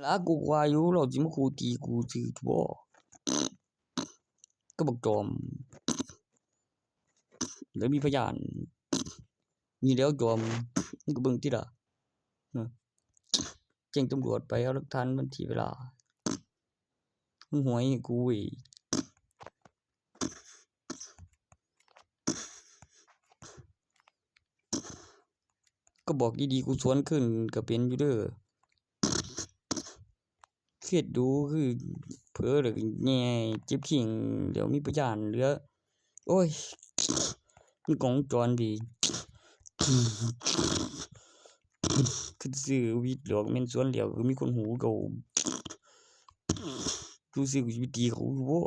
ລະກູກວ່າຢູ່ ລາວຊິມາຂູ່ຕີກູຊື່ບໍ ກັບບັກຈອມ ແລ້ວມີພະຍານ ນີ້ແຫຼ້ວຈອມ ມຶງກໍເບິ່ງຕິລະ ແຈ້ງຕຳຫຼວດໄປເອົາຫຼັກຖານວັນທີເວລາ ມຶງຫວຍໃຫ້ກູເວີຍ. ກໍບອກດີໆ ກູສວນຄືນກໍເປັນຢູ່ເດີ້ ເຮັດດູຄືເຜີແລ້ວກໍແຍ່ເຈັບຄີງ ແລ້ວມີພະຍານເຫຼືອ ໂອ້ຍ ມີກ້ອງວົງຈອນດີ ຄືຊື່ວິດດອກ ແມ່ນສວນແລ້ວກໍມີຄົນຫູເຂົາ ດູຊິກູຊິໄປຕີເຂົາຢູ່ບໍ?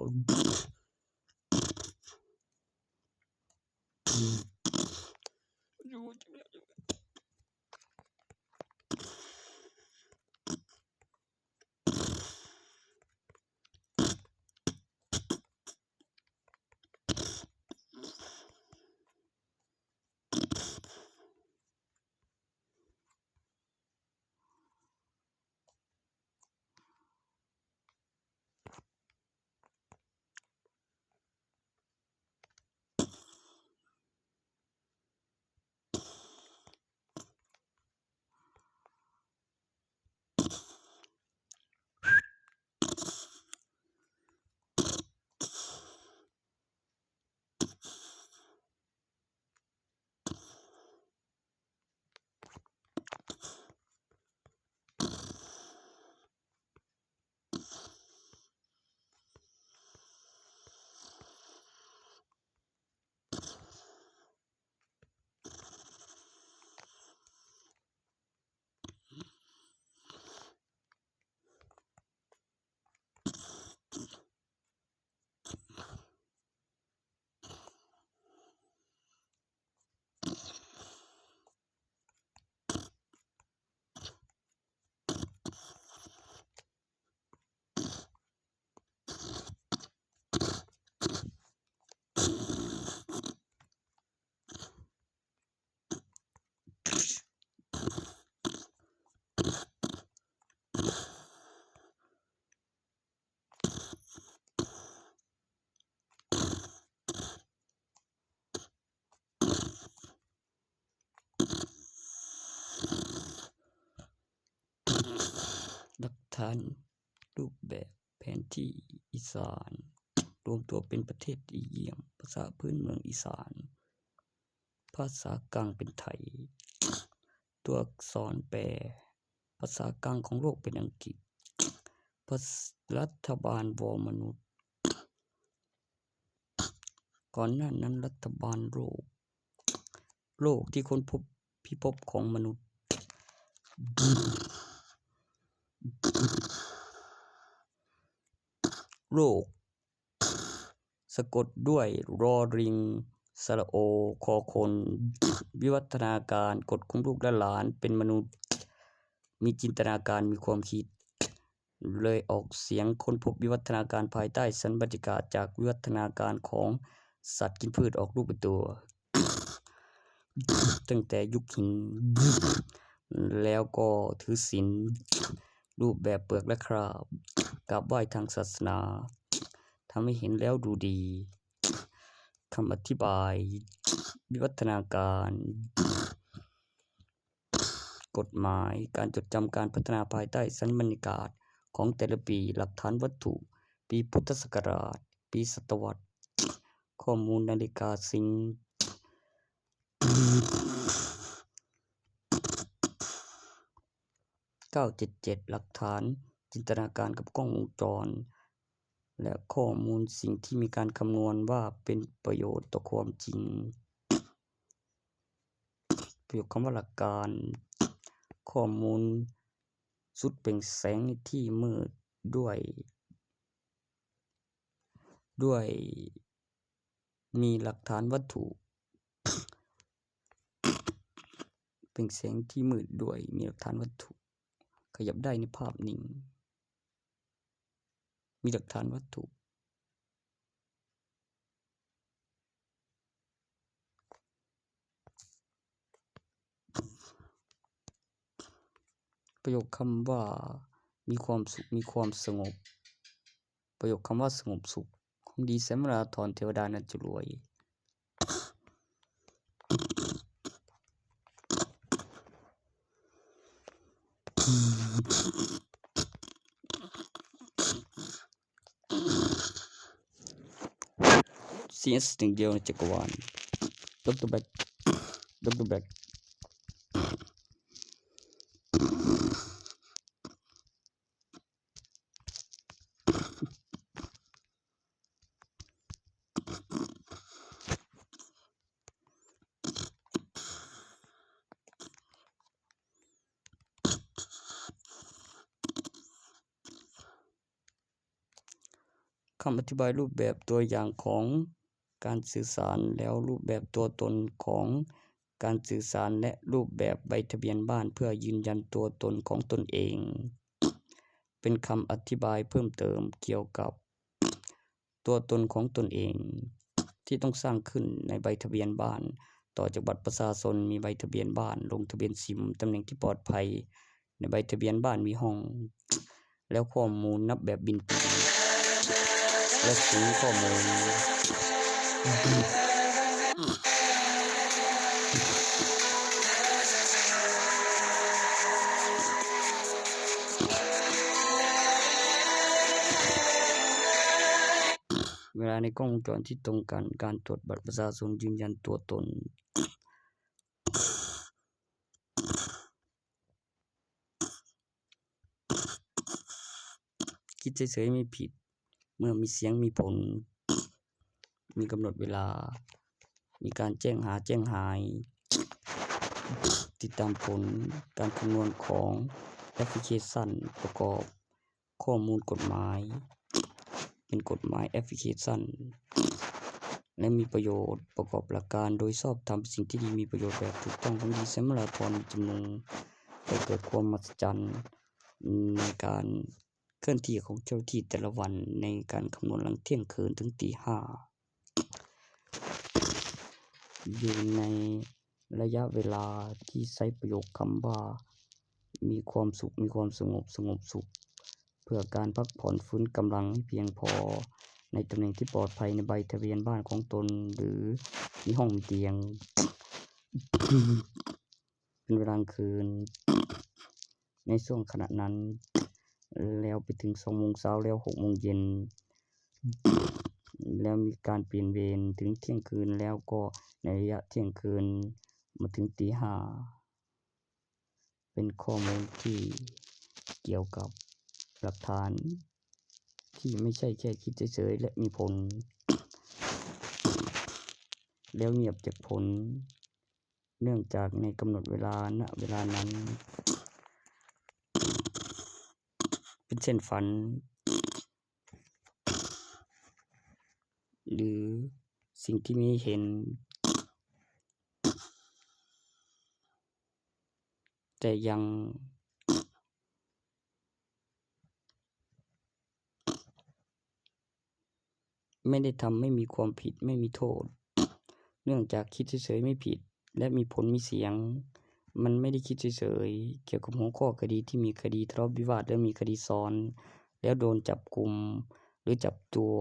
ຫຼັກຖານຮູບແບບແຜນທີ່ອີສານ ລວມຕົວເປັນປະເທດອີຢ້ຽມ, ພາສາພື້ນເມືອງອີສານ, ພາສາກາງເປັນໄທ, ຕົວອັກສອນແປພາສາກາງຂອງໂລກເປັນອັງກິດ, ພາສ- ລັດຖະບານວໍມະນຸດ. ກ່ອນໜ້ານັ້ນລັດຖະບານໂລກ ໂລກທີ່ຄົ້ນພົບພິພົບຂອງມະນຸດ ໂລກ ສະກົດດ້ວຍ ຣໍລິງ ສະຫຼະໂອ ຄໍຄົນ ວິວັດທະນາການ ກົດຂອງລູກແລະຫຼານເປັນມະນຸດ ມີຈິນຕະນາການ ມີຄວາມຄິດ ເລີຍອອກສຽງຄົ້ນພົບວິວັດທະນາການພາຍໃຕ້ຊັ້ນບັນຍາກາດຈາກວິວັດທະນາການຂອງສັດກິນພືດອອກລູກເປັນຕົວ ຕັ້ງແຕ່ຍຸກຫີນ ແລ້ວກໍຖືສິນ ຮູບແບບເປືອກແລະຄາບ ກາບໄຫວ້ທາງສາສະໜາ ທຳໃຫ້ເຫັນແລ້ວດູດີ. ຄຳອະທິບາຍ ວິວັດທະນາການ ກົດໝາຍ ການຈົດຈຳການພັດທະນາພາຍໃຕ້ຊັ້ນບັນຍາກາດຂອງແຕ່ລະປີ, ຫຼັກຖານວັດຖຸ, ປີພຸດທະສັກກະລາດ, ປີສັດຕະວັດ, ຂໍ້ມູນນາລິກາຊິງ ເກົ້າເຈັດເຈັດ ຫຼັກຖານຈິນຕະນາການກັບກ້ອງວົງຈອນ ແລະ ຂໍ້ມູນສິ່ງທີ່ມີການຄຳນວນວ່າເປັນປະໂຫຍດຕໍ່ຄວາມຈິງ. ປະໂຫຍດຄຳວ່າຫຼັກການ ຂໍ້ມູນຊຸດເປັ່ງແສງໃນທີ່ມືດດ້ວຍ ດ້ວຍມີຫຼັກຖານວັດຖຸ ເປັ່ງແສງທີ່ມືດດ້ວຍມີຫຼັກຖານວັດຖຸ ຂະຫຍັບໄດ້ໃນພາບນິ່ງ ມີຫຼັກຖານວັດຖຸ. ປະໂຫຍກຄຳວ່າ ມີຄວາມສຸກ ມີຄວາມສະຫງົບ. ປະໂຫຍກຄຳວ່າສະຫງົບສຸກ ຂອງດີໄຊມະລາທອນ ເທວະດາ ນາຈະລວຍ. ຊີເອັສ ໜຶ່ງດຽວໃນຈັກກະວານ. Back to back, back to back. ຄຳອະທິບາຍຮູບແບບຕົວຢ່າງຂອງການສື່ສານ ແລ້ວຮູບແບບຕົວຕົນຂອງການສື່ສານ ແລະ ຮູບແບບໃບທະບຽນບ້ານເພື່ອຢືນຢັນຕົວຕົນຂອງຕົນເອງ ເປັນຄຳອະທິບາຍເພີ່ມເຕີມກ່ຽວກັບຕົວຕົນຂອງຕົນເອງ ທີ່ຕ້ອງສ້າງຂຶ້ນໃນໃບທະບຽນບ້ານ ຕໍ່ຈາກບັດປະຊາຊົນ, ມີໃບທະບຽນບ້ານ, ລົງທະບຽນຊິມ, ຕຳແໜ່ງທີ່ປອດໄພ, ໃນໃບທະບຽນບ້ານມີຫ້ອງ ແລ້ວຂໍ້ມູນນັບແບບບິນປີ ແລະ ສີຂໍ້ມູນ. ເວລາໃນກ້ອງວົງຈອນທີ່ຕົງກັນ, ການຕວດບັດປະຊາຊົນຢືນຢັນຕົວຕົນ. ຄິດເສີຍໆ ມີຜິດ ເມື່ອມີສຽງມີຜົນ ມີກຳນົດເວລາ ມີການແຈ້ງຫາແຈ້ງຫາຍ ຕິດຕາມຜົນ ການຄຳນວນຂອງແອັບພລິເຄຊັນ ປະກອບ ຂໍ້ມູນກົດໝາຍ ເປັນກົດໝາຍແອັບພລິເຄຊັນ ແລະ ມີປະໂຫຍດ ປະກອບຫຼັກການໂດຍຊອບທຳ ເປັນສິ່ງທີ່ດີ ມີປະໂຫຍດແບບຖືກຕ້ອງ ຜົນດີໄຊມະລາທອນ ມີຈຳນວນ ໃຫ້ເກີດຄວາມມະຫັດສະຈັນໃນການເຄື່ອນທີ່ຂອງເຈົ້າໜ້າທີ່ແຕ່ລະວັນ ໃນການຄຳນວນຫຼັງທ່ຽງຄືນເຖິງຕີຫ້າ. ຢູ່ໃນໄລຍະເວລາທີ່ໃຊ້ປະໂຫຍກຄຳວ່າ ມີຄວາມສຸກ, ມີຄວາມສະຫງົບ, ສະຫງົບສຸກ ເພື່ອການພັກຜ່ອນຟື້ນກຳລັງໃຫ້ພຽງພໍ ໃນຕຳແໜ່ງທີ່ປອດໄພ ໃນໃບທະບຽນບ້ານຂອງຕົນ ຫຼື ມີຫ້ອງ, ມີຕຽງ. ເປັນເວລາກາງຄືນ ໃນຊ່ວງຂະນະນັ້ນ ແລ້ວໄປເຖິງສອງໂມງເຊົ້າ ແລ້ວຫົກໂມງເຢັນ ແລ້ວມີການປ່ຽນເວນເຖິງທ່ຽງຄືນ ແລ້ວກໍໃນໄລຍະທ່ຽງຄືນມາເຖິງຕີຫ້າ ເປັນຂໍ້ມູນທີ່ກ່ຽວກັບຫຼັກຖານທີ່ໄມ່ໃຊ່ແຄ່ຄິດເສີຍໆ ແລະ ມີຜົນ ແລ້ວງຽບຈາກຜົນ. ເນື່ອງຈາກໃນກຳນົດເວລາ ນະເວລານັ້ນ ເປັນເຊັ່ນຝັນ ຫຼື ສິ່ງທີ່ມີເຫັນ ແຕ່ຍັງ ໄມ່ໄດ້ທຳ ໄມ່ມີຄວາມຜິດ ໄມ່ມີໂທດ ເນື່ອງຈາກຄິດເສີຍໆ ມີຜິດ ແລະ ມີຜົນ ມີສຽງ. ມັນໄມ່ໄດ້ຄິດເສີຍໆ ກ່ຽວກັບຫົວຂໍ້ຄະດີທີ່ມີຄະດີທະເລາະວິວາດ ແລະ ມີຄະດີຊ້ອນ ແລ້ວໂດນຈັບກຸມ ຫຼື ຈັບຕົວ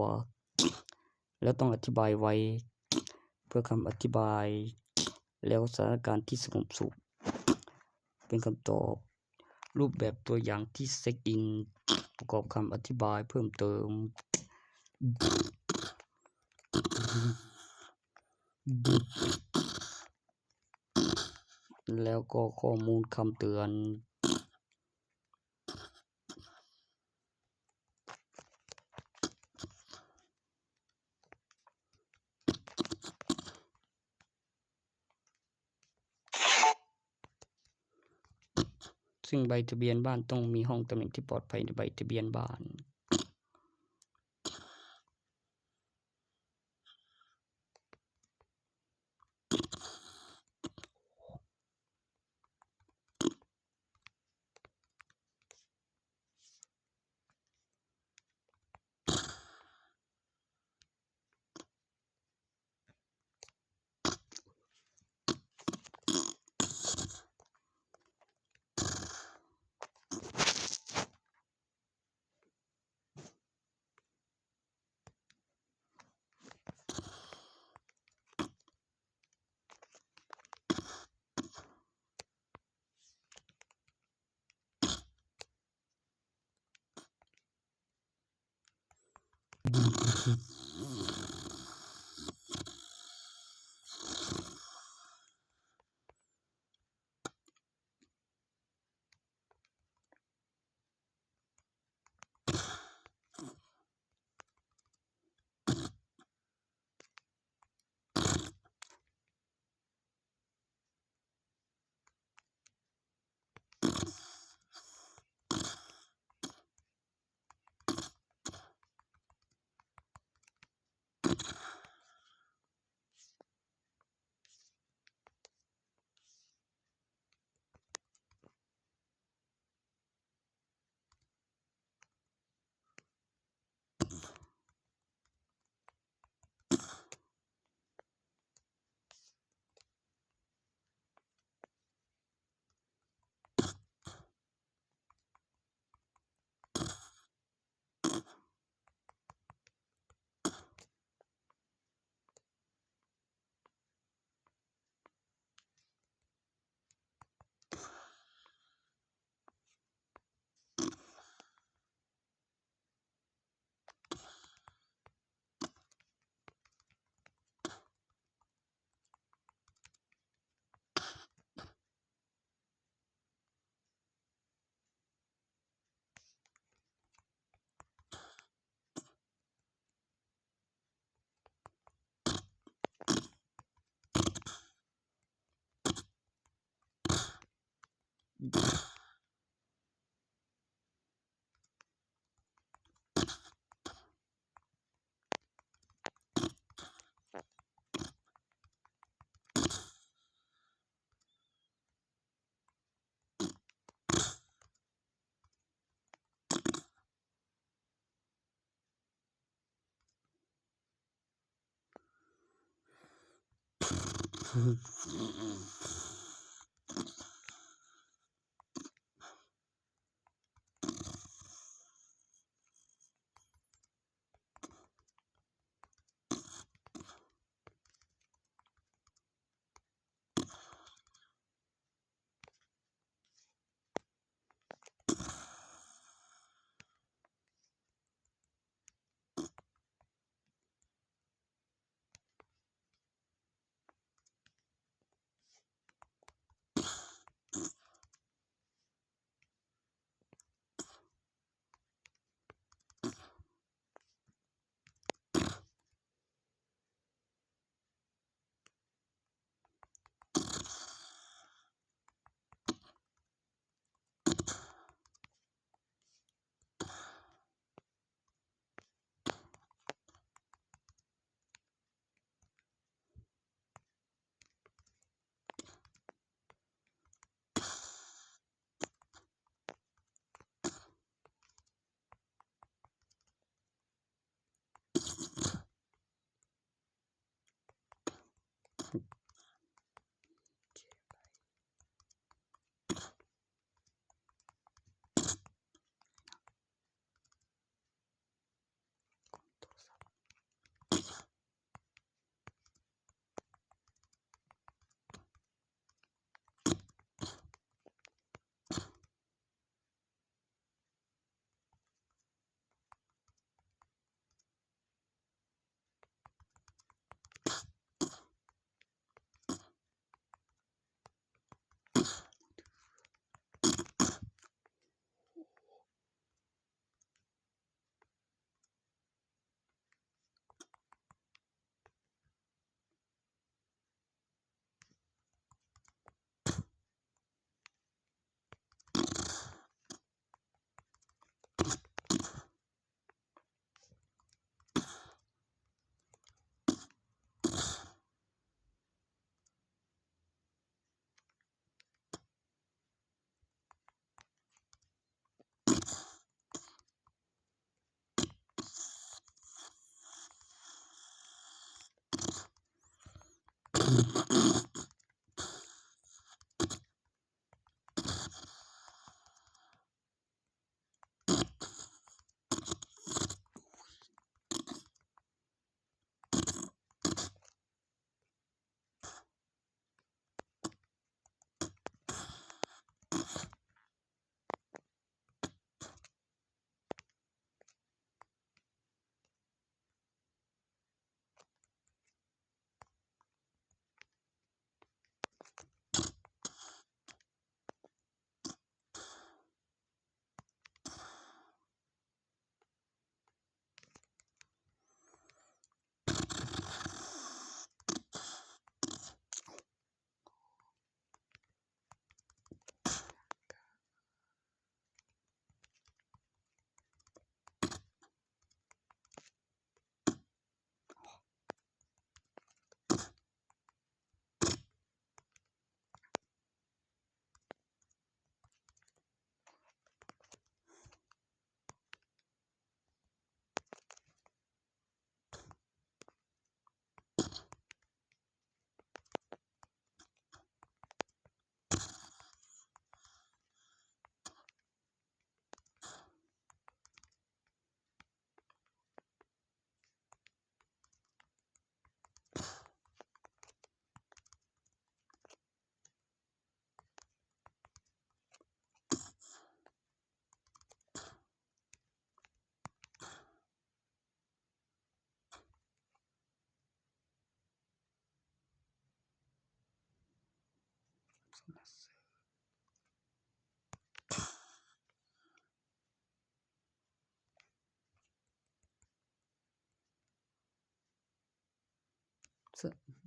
ແລ້ວຕ້ອງອະທິບາຍໄວ ເພື່ອຄຳອະທິບາຍ ແລ້ວສະຖານະການທີ່ສະຫງົບສຸກ ເປັນຄຳຕອບ. ຮູບແບບຕົວຢ່າງທີ່ເຊັກອິນ ປະກອບຄຳອະທິບາຍເພີ່ມເຕີມ ແລ້ວກໍຂໍ້ມູນຄຳເຕືອນ. ຊຶ່ງໃບທະບຽນບ້ານຕ້ອງມີຫ້ອງຕຳແໜ່ງທີ່ປອດໄພໃນໃບທະບຽນບ້ານ. ເ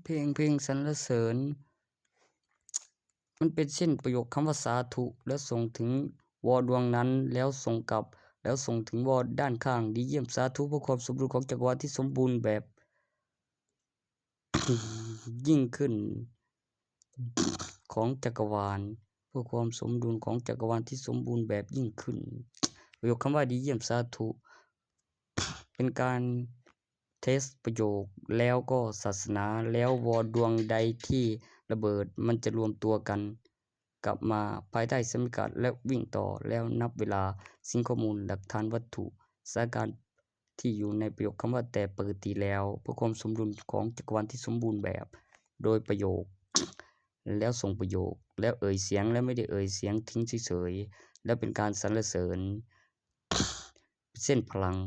ເພງ ເພງສັນລະເສີນ. ມັນເປັນເຊັ່ນປະໂຫຍກຄຳວ່າສາທຸ ແລ້ວສົ່ງເຖິງວໍດວງນັ້ນ ແລ້ວສົ່ງກັບ ແລ້ວສົ່ງເຖິງວໍດ້ານຂ້າງ. ດີຢ້ຽມສາທຸ ເພື່ອຄວາມສົມດຸນຂອງຈັກກະວານທີ່ສົມບູນແບບ ຍິ່ງຂຶ້ນ ຂອງຈັກກະວານ ເພື່ອຄວາມສົມດຸນຂອງຈັກກະວານທີ່ສົມບູນແບບຍິ່ງຂຶ້ນ. ປະໂຫຍກຄຳວ່າດີຢ້ຽມສາທຸ ເປັນການເທສປະໂຫຍກ ແລ້ວກໍສາສະໜາ ແລ້ວວໍດວງໃດທີ່ລະເບີດ ມັນຈະລວມຕົວກັນກັບມາພາຍໃຕ້ສະຫວັດດີການ ແລະ ວິ່ງຕໍ່ ແລ້ວນັບເວລາ, ສິ່ງຂໍ້ມູນ, ຫຼັກຖານວັດຖຸ, ສະຖານການທີ່ຢູ່ໃນປະໂຫຍກຄຳວ່າແຕ່ປົກກະຕິແລ້ວ ເພື່ອຄວາມສົມດຸນຂອງຈັກກະວານທີ່ສົມບູນແບບ ໂດຍປະໂຫຍກ ແລ້ວສົ່ງປະໂຫຍກ ແລ້ວເອີ່ຍສຽງ ແລະ ໄມ່ໄດ້ເອີ່ຍສຽງ ເຖິງເສີຍໆ ແລ້ວເປັນການສັນລະເສີນ. ເຊັ່ນພະລັງ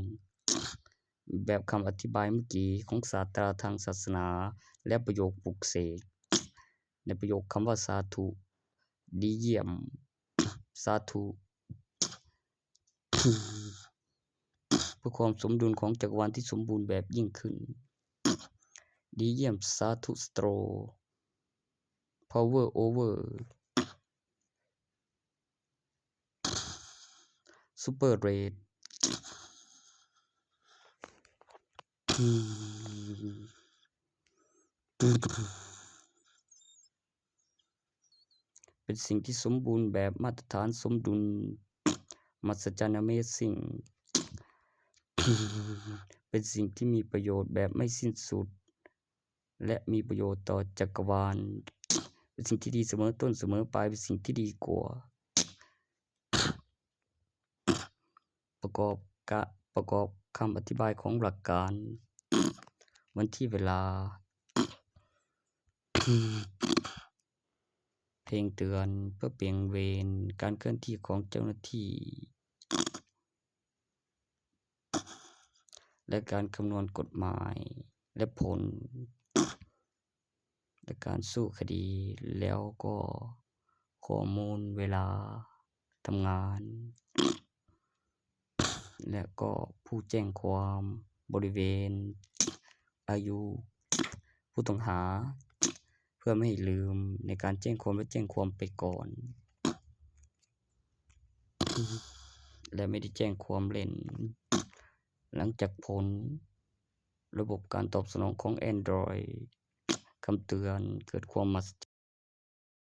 ແບບຄຳອະທິບາຍເມື່ອກີ້ຂອງສາດຕາທາງສາສະໜາ ແລະ ປະໂຫຍກປຸກເສກ ໃນປະໂຫຍກຄຳວ່າສາທຸ ດີຢ້ຽມສາທຸ ເພື່ອຄວາມສົມດຸນຂອງຈັກກະວານທີ່ສົມບູນແບບຍິ່ງຂຶ້ນ. ດີຢ້ຽມສາທຸ ສະໂຕຣ ພາວເວີ ໂອເວີ ຊຸບເປີເຣດ ເປັນສິ່ງທີ່ສົມບູນແບບ ມາດຕະຖານສົມດຸນ ມະຫັດສະຈັນ ອະເມຊິງ ເປັນສິ່ງທີ່ມີປະໂຫຍດແບບໄມ່ສິ້ນສຸດ ແລະ ມີປະໂຫຍດຕໍ່ຈັກກະວານ ເປັນສິ່ງທີ່ດີສະເໝີຕົ້ນສະເໝີປາຍ ເປັນສິ່ງທີ່ດີກວ່າ. ປະກອບກະ ປະກອບຄຳອະທິບາຍຂອງຫຼັກການ ວັນທີ ເວລາ ເພງເຕືອນເພື່ອປ່ຽງເວນ ການເຄື່ອນທີ່ຂອງເຈົ້າໜ້າທີ່ ແລະ ການຄຳນວນກົດໝາຍ ແລະ ຜົນ ແລະ ການສູ້ຄະດີ ແລ້ວກໍຂໍ້ມູນເວລາທຳງານ ແລະ ກໍຜູ້ແຈ້ງຄວາມ ບໍລິເວນ ອາຍຸ ຜູ້ຕ້ອງຫາ ເພື່ອໄມ່ໃຫ້ລືມໃນການແຈ້ງຄວາມ ແລະ ແຈ້ງຄວາມໄປກ່ອນ ແລະ ໄມ່ໄດ້ແຈ້ງຄວາມເຫຼັ້ນ. ຫຼັງຈາກຜົນ ລະບົບການຕອບສະໜອງຂອງແອນດຣອຍ ຄຳເຕືອນ ເກີດຄວາມມະຫັດສະ